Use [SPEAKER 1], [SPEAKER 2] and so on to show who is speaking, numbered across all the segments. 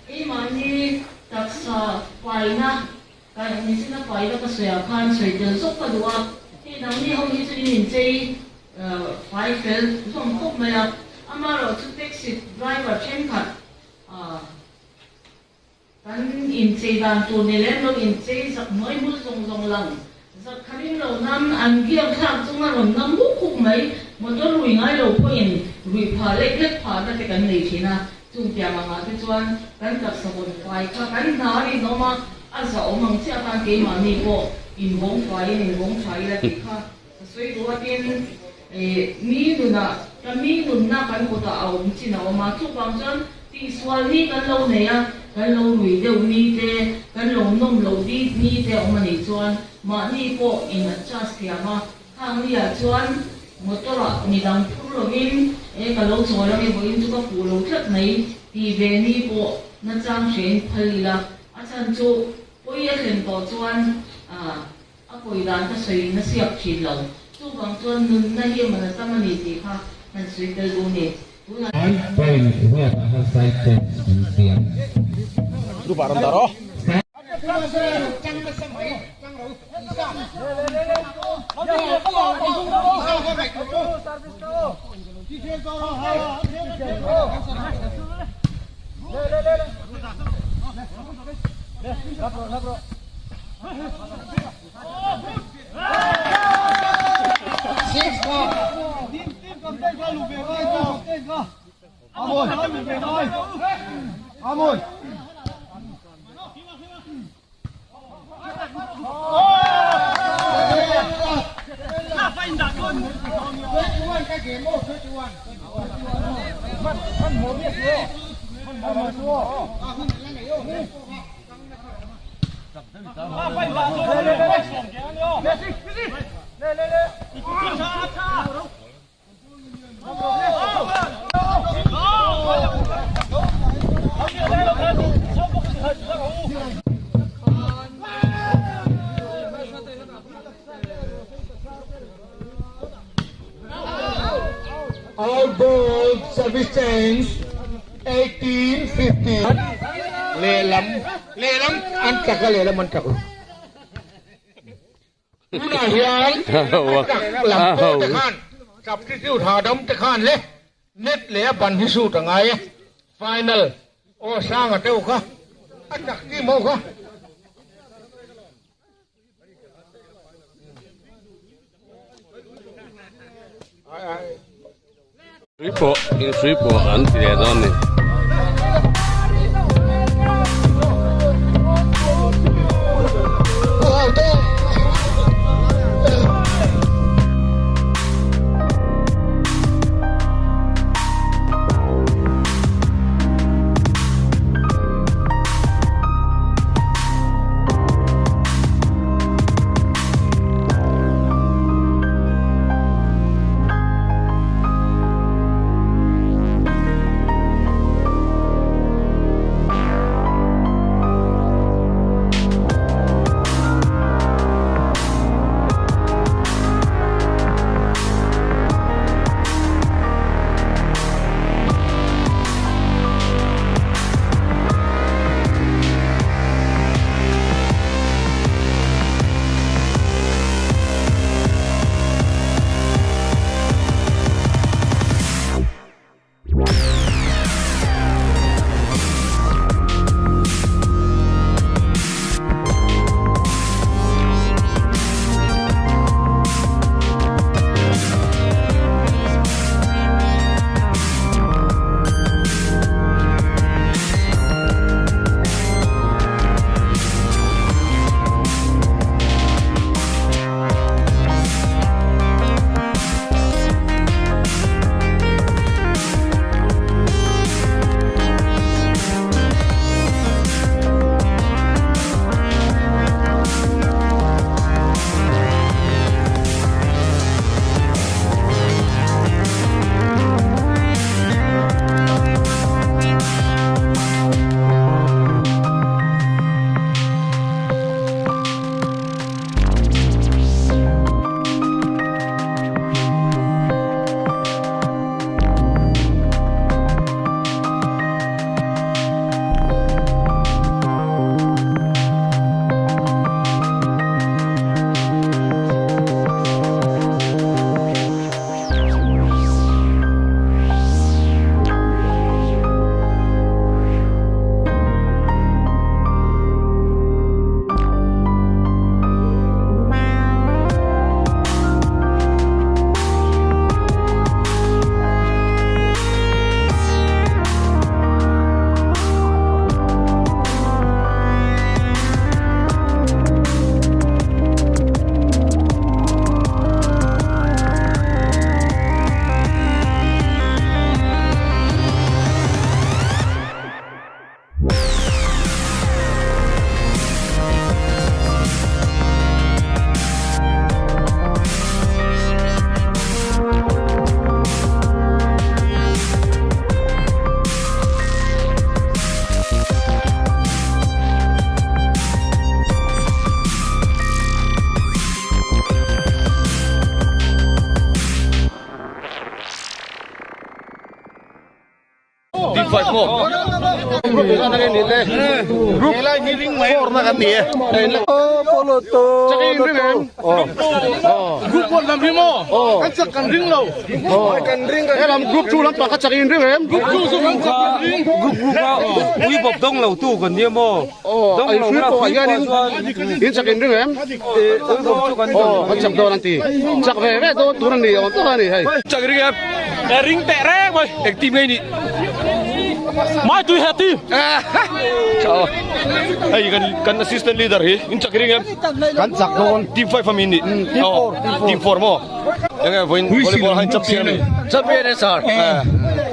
[SPEAKER 1] Keimahni taksa faina, kan nisina faina ka sawi ah khan sawi tel zawk ka duh a, hei nangni ho hi chu in inchei fai fel hlawm khawp mai a, amaherawhchu taxi driver thenkhat Kan inchei dan tur ni lem lo inchei zak hnuai hmul zawng zawng lang zak kha ring lo nan an gear thlak chunga rawn nam huk huk mai motor rui ngai lo pawhin ruih phah lek lek phahna te kan nei thin a, chung tiang angah te chuan kan taksa vawn fai kha kan hna a rinawm a, a zahawm ang chiah khan keimahni pawh invawng faiin invawng tha ila tih kha ka sawi duh a tin mi nunah ka mi nunna kan kutah a awm chin a awm a, chuvang chuan tihsual hi kan lo nei a, kan lo rui deuh ni te, kan lo nawm loh bik ni te a awm a nih chuan mahni pawh in adjust thiam a, khang ni ah chuan motor ah midang phur lovin e ka lo chawl ange vawiin chu ka fuh lo tlat mai tih ve ni pawh nachang hrein phal ila, a chhan chu pawi a thlen tawh chuan ah. A pawi dan ka sawi in a siak thin lo. Chuvang chuan nunna hi man a tam a ni tih kha han sawi tel duh ni. Tunah.
[SPEAKER 2] An point ruatah khan side change an siam.
[SPEAKER 3] All ball service change 18-15. Lehlam lehlam an chak a lehlam an chak lo. Tunah hian chak lam pawh te khan substitute hahdam te khan le net leh a ban hi shoot a ngai e. Final aw Sanga teuh kha a chak team ho kha.
[SPEAKER 4] Hrui pawh in hrui pawh an ti leh dawn ni. Team 5 maw?
[SPEAKER 3] Group 4 na kan ni e. Chakin ring em? Group 1 lam hi maw? Kan chak kan ring lo. Kan ring he lam group 2 lam pa kha chakin ring em? Group 2 chu kan chak kan ring.
[SPEAKER 5] Group group a ui bawp dawng lo tu kan nia maw?
[SPEAKER 3] Aw, in hrui pawh ah hianin in chak in ring em? Aw, kan chak dawn an ti. Chak ve ve dawn tur a ni awm tak a ni hei.
[SPEAKER 4] Chak ring em?
[SPEAKER 5] Ring teh reng mai.
[SPEAKER 4] Eng team nge i nih?
[SPEAKER 5] Mai tui he team.
[SPEAKER 4] Hei kan kan assistant leader hi in chak ring em?
[SPEAKER 3] Kan chak dawn.
[SPEAKER 4] Team 5 ami nih.
[SPEAKER 3] Team 4.
[SPEAKER 4] Team 4 maw? Enge vawiin volleyball han champion ami?
[SPEAKER 5] Champion e sir.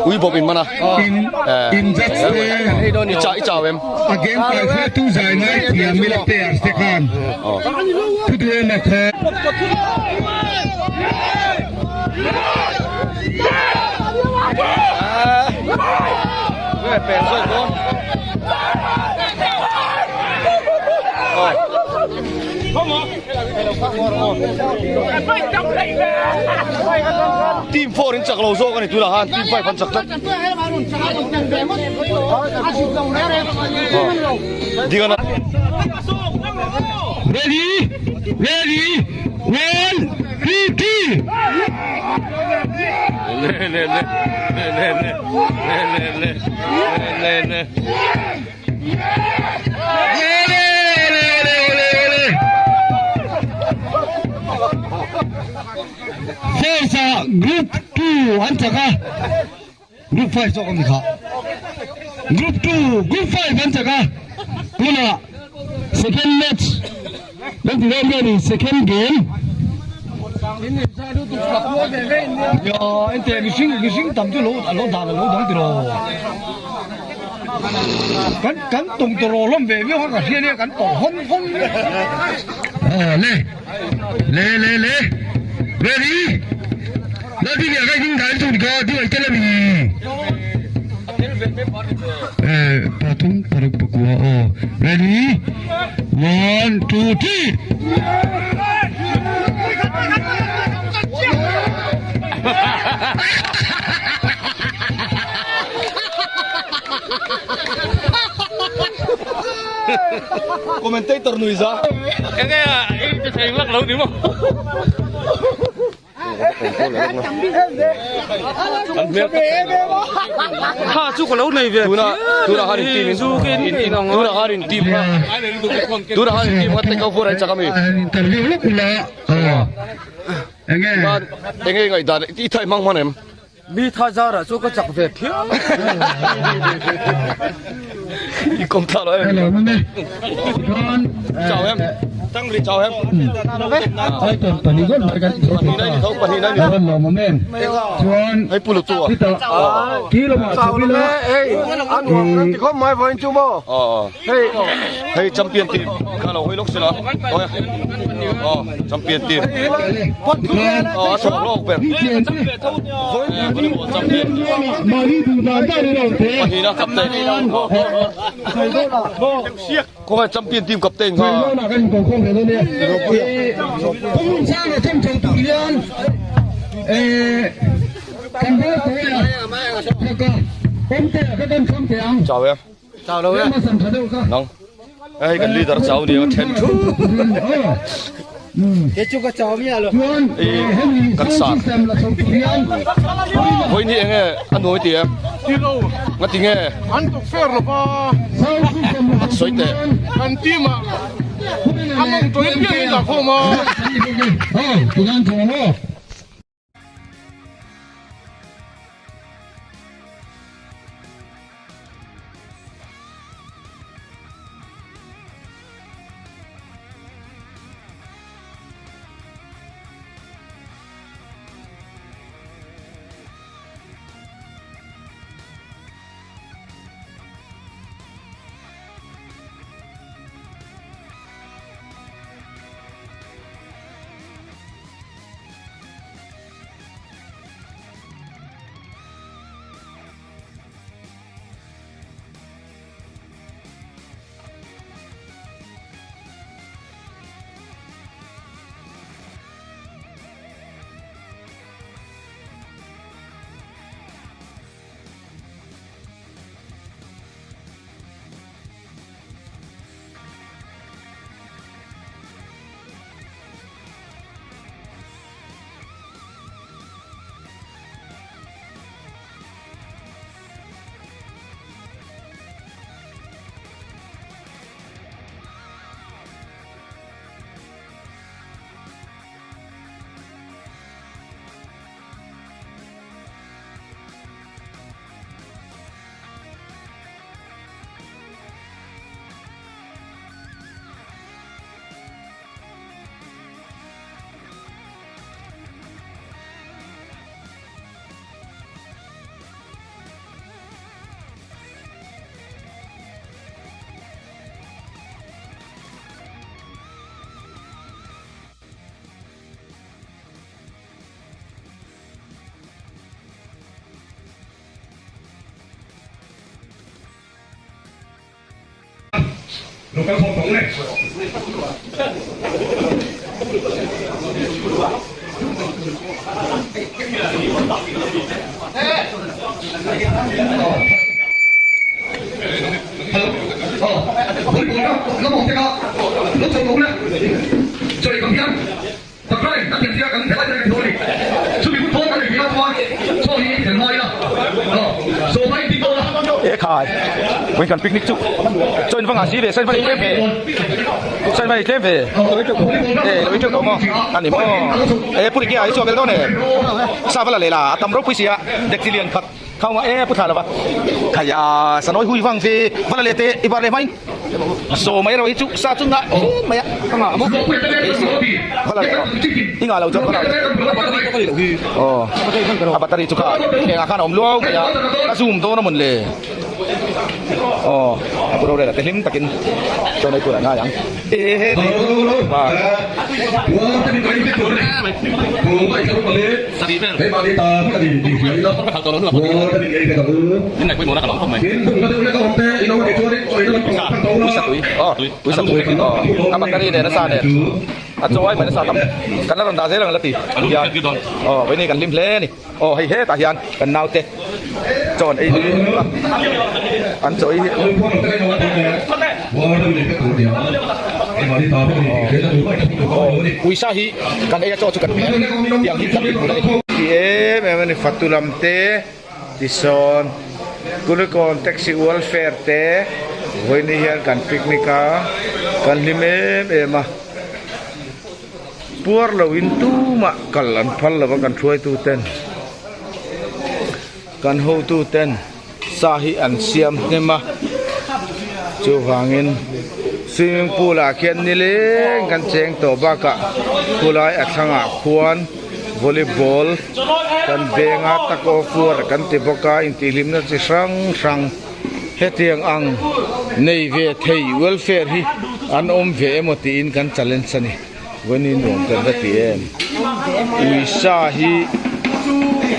[SPEAKER 4] Ui bawp in mana.
[SPEAKER 6] In judge te
[SPEAKER 4] I cha i chau em?
[SPEAKER 6] A game kal hruaitu zai ngai thiam mila players te khan thu duh em a kha.
[SPEAKER 4] Nge pen zawk dawn. Team 4 in chak lo zawk a ni tunah khan team 5 an chak tlat. Dingana.
[SPEAKER 6] Ready, ready, one, two, three.
[SPEAKER 4] Le le le le le le le le le le.
[SPEAKER 6] First ah group 2 an chak a, group 5 zawk a ni kha. Group 2, group 5 an chak a, tunah second match kan ti dawn nge ni second game. Ya, ente mihring mihring tam chu lo lo dan a lo dang tiraw. Kan kan tum tawh hlawm ve viau kha ka hria nia kan tawrh hawng hawng. Aw le le le le ready la ti nia kai ding dai chu ka ti ai tel ami eh pathum paruk pakua aw ready 1 2 3.
[SPEAKER 4] Commentator nui za.
[SPEAKER 5] Enge a i ti thei lak lo ni maw? Kha chu ka lo nei ve.
[SPEAKER 4] Tuna tuna khan in team in tuna khan in team kha tuna khan in team kha take over an chak ami.
[SPEAKER 6] Interview lawk ula enge
[SPEAKER 4] enge ngaihdan i thai hmang hman em?
[SPEAKER 5] Mi tha zarah chu ka chak ve phian.
[SPEAKER 4] I kawm thla lo em?
[SPEAKER 6] Hello mame. Chuan
[SPEAKER 4] Chau em? Tang ri chau em?
[SPEAKER 6] Ai ton pahnih zawt mai kan
[SPEAKER 4] Pahnih na i ni tho, pahnih na i ni tho.
[SPEAKER 6] Chuan lawm awm em? Chuan
[SPEAKER 4] Hei pu lutu a.
[SPEAKER 6] Chutah khi lamah chhuk ila.
[SPEAKER 3] An huam kan ti khawp mai vawiin chu maw?
[SPEAKER 4] Hei hei champion team kha lo hawi lawk sila. Aw champion team. Aw a chhuak lawk ber. Champion. Pahnih na captain. Khawngaih champion team captain kha. Chau em.
[SPEAKER 5] Chau lo e.
[SPEAKER 4] Nang. Hei kan leader chau ni a then thu.
[SPEAKER 5] He chu ka chau mi alo.
[SPEAKER 4] I kan sar. Hoi ni enge a nuai ti em? Nga ti nge?
[SPEAKER 3] An tuk fer lo pa.
[SPEAKER 4] Soi te.
[SPEAKER 3] Kan team a among to in piang in dah khawm a.
[SPEAKER 4] E khai vawiin kan picnic chu chaw in va ngah si ve sain va ei tlem ve sain va ei tlem ve e lo ei teuh tawh maw a ni maw e pu Ricky-a hi chu a bel dawn e sa va la leh la a tam ropui si a dekchi lian khat kha awm a e pu thla lova khai a sanawi hui vang ve va la leh teh i bar leh hmain Saw mai erawh hi chu sa chu ngah em mai a ka ngah maw va la leh rawh i ngah lo chuan va la aw a battery chu kha engah khan a awm luau mai a ka zoom dawn a mawn le aw a pu rorel a te hlim takin chaw nei tur ah ngai ang e he pa A battery nen a sa nen a chaw ai mai nasa tam kan la rawn dah zel ang la ti hian aw vawiin hi kan hlim hle a ni aw hei hetah hian kan naute chaw an ei a an chaw ei hi uisa hi kan ei a chaw chu kan tiang hi kan hmu a ni.
[SPEAKER 3] Ti em em a ni fatu lam te. Tisawn, Kulikawn Taxi Welfare te vawiin hian kan picnic a, kan hlim em em a. Puar loin tumah kal an phal lova kan hruaitu ten, kan hotu ten sa hi an siam hnem a. Chuvangin swimming pool ah khian nileng kan cheng tawh bakah khulai a thlangah khuan volleyball kan beng a tak of war kan ti bawk a intihhlimna chi hrang hrang hetiang ang nei ve thei welfare hi an awm ve emaw tiin kan challenge a ni vawiin nuam kan va ti em uisa hi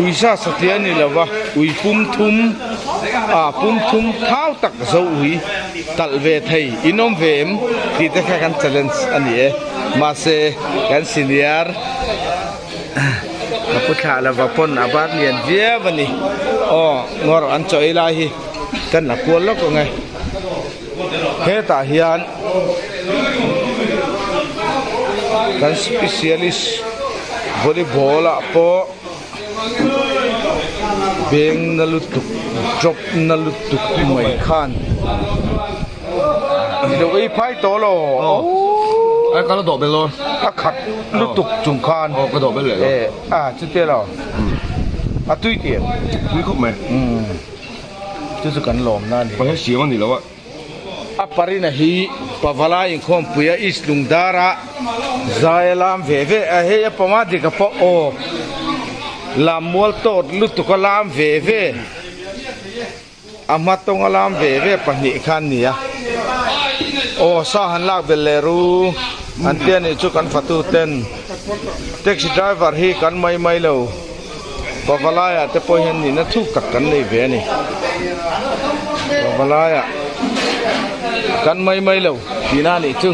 [SPEAKER 3] uisa satliah a ni lo va ui pum thum ah pum thum thau tak zo ui talh ve thei in awm ve em tih te kha kan challenge a ni e mahse kan senior ka pu thlah lova pawn a bat lian viau a ni aw ngawr an chaw ei lai hi kan la kual lawk ang e hetah hian kan specialist volleyball ah pawh beng na lutuk drop na lutuk mai khan lo ei phai tawh lo
[SPEAKER 4] ai ka la dawh bel lo
[SPEAKER 3] a khat lutuk chung khan
[SPEAKER 4] aw ka dawh bel leh lo
[SPEAKER 3] e a chute lo a tui tih
[SPEAKER 4] tui khawp mai
[SPEAKER 3] chu chu kan lawm na a ni
[SPEAKER 4] pa he siam a ni lo a
[SPEAKER 3] a parina hi pavala inkhawmpui a east lungdara zai a lam ve ve a hei a pawma dik a pawh aw lam mual tawt lutuk a lam ve ve. A hma tawnga lam ve ve pahnih kha an ni a, aw sa han lak belh leh ru an ti a nih chu kan fatu ten taxi driver hi kan mai mai lo Pavalai ah te pawh hian nihna thuk tak kan nei ve a ni Pavalai ah kan mai mai lo tihna a nih chu.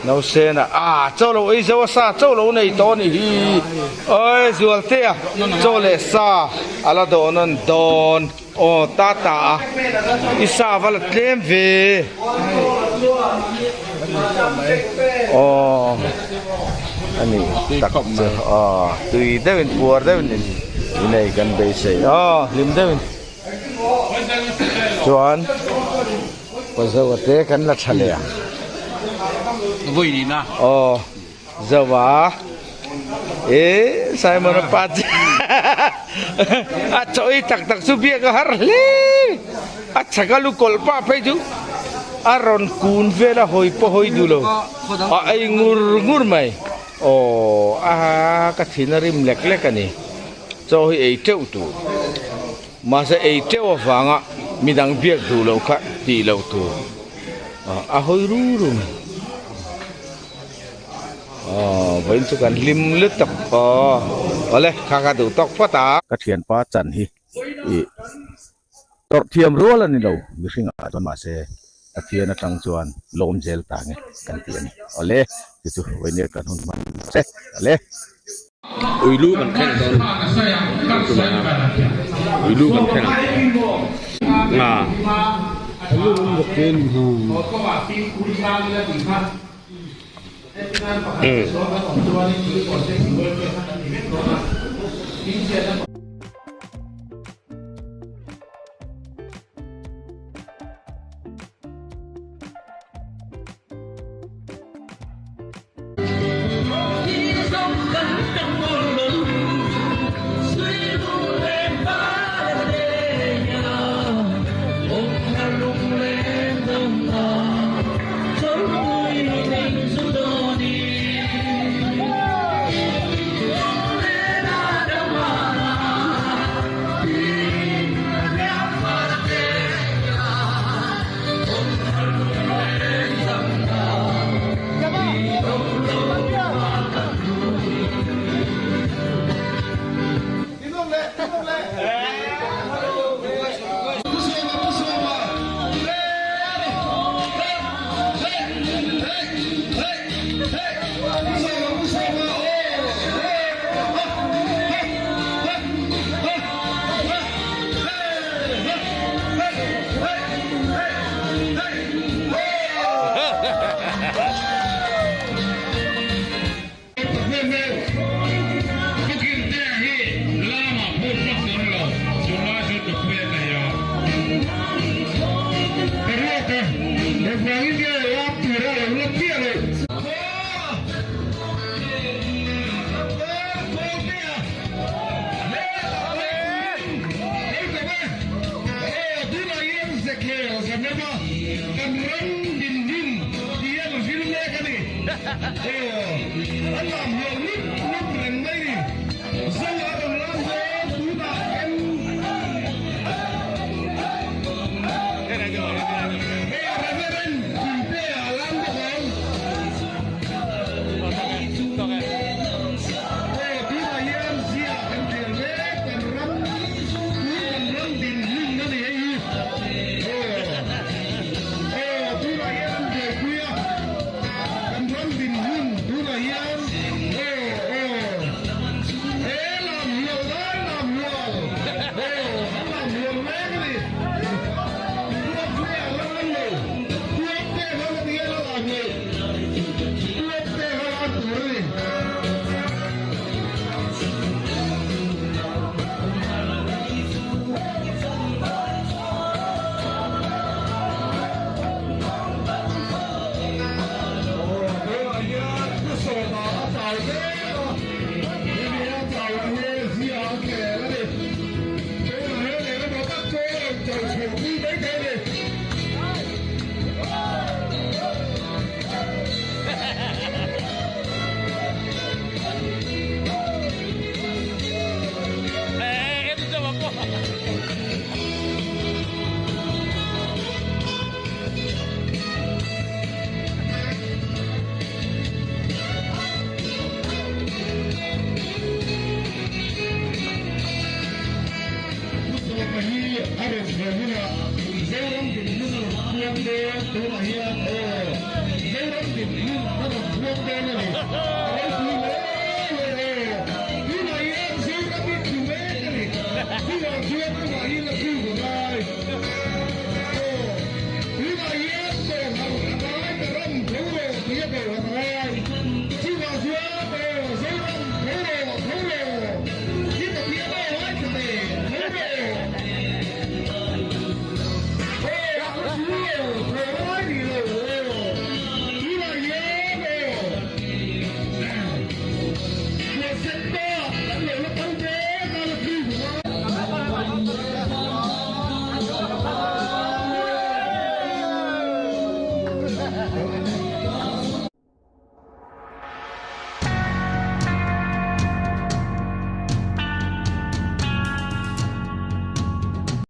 [SPEAKER 3] Nausen a ah chaw lo ei zo a sa chaw lo nei tawh a nih hi awi Zualtea chaw leh sa a la dawn an dawn aw ta ta a i sa va la tlem ve aw a ni tak chu aw tui deuhin puar deuhin in ei kan beisei aw hlim deuhin chuan. Pazoa te kan la tha leh ang.
[SPEAKER 5] Vawi ni na.
[SPEAKER 3] Aw Zoa e Simon a pa chu a chaw ei tak tak chu biak a har hle a chhak a lu kawlh pah phei chu a rawn kun vel a hawi pawh hawi duh lo a ei ngur ngur mai aw a ka thin a rim lek lek a ni chaw hi ei teuh tur. Mahse ei teuh avanga midang biak duh loh kha tih loh tur a hawi ru ru mai. Aw vawiin chu kan hlim lutuk aw awle kha kha duh tawk phawt a.
[SPEAKER 4] Ka thianpa chan hi ih. Tawrh thiam rual a ni lo mihringah chuan mahse Pathian atang chuan lawm zel ta nge kan ti a ni. Awle chu chu vawinia kan hun hman che awle.
[SPEAKER 2] Uilu kan thleng dawn tumah uilu kan thleng ang nga.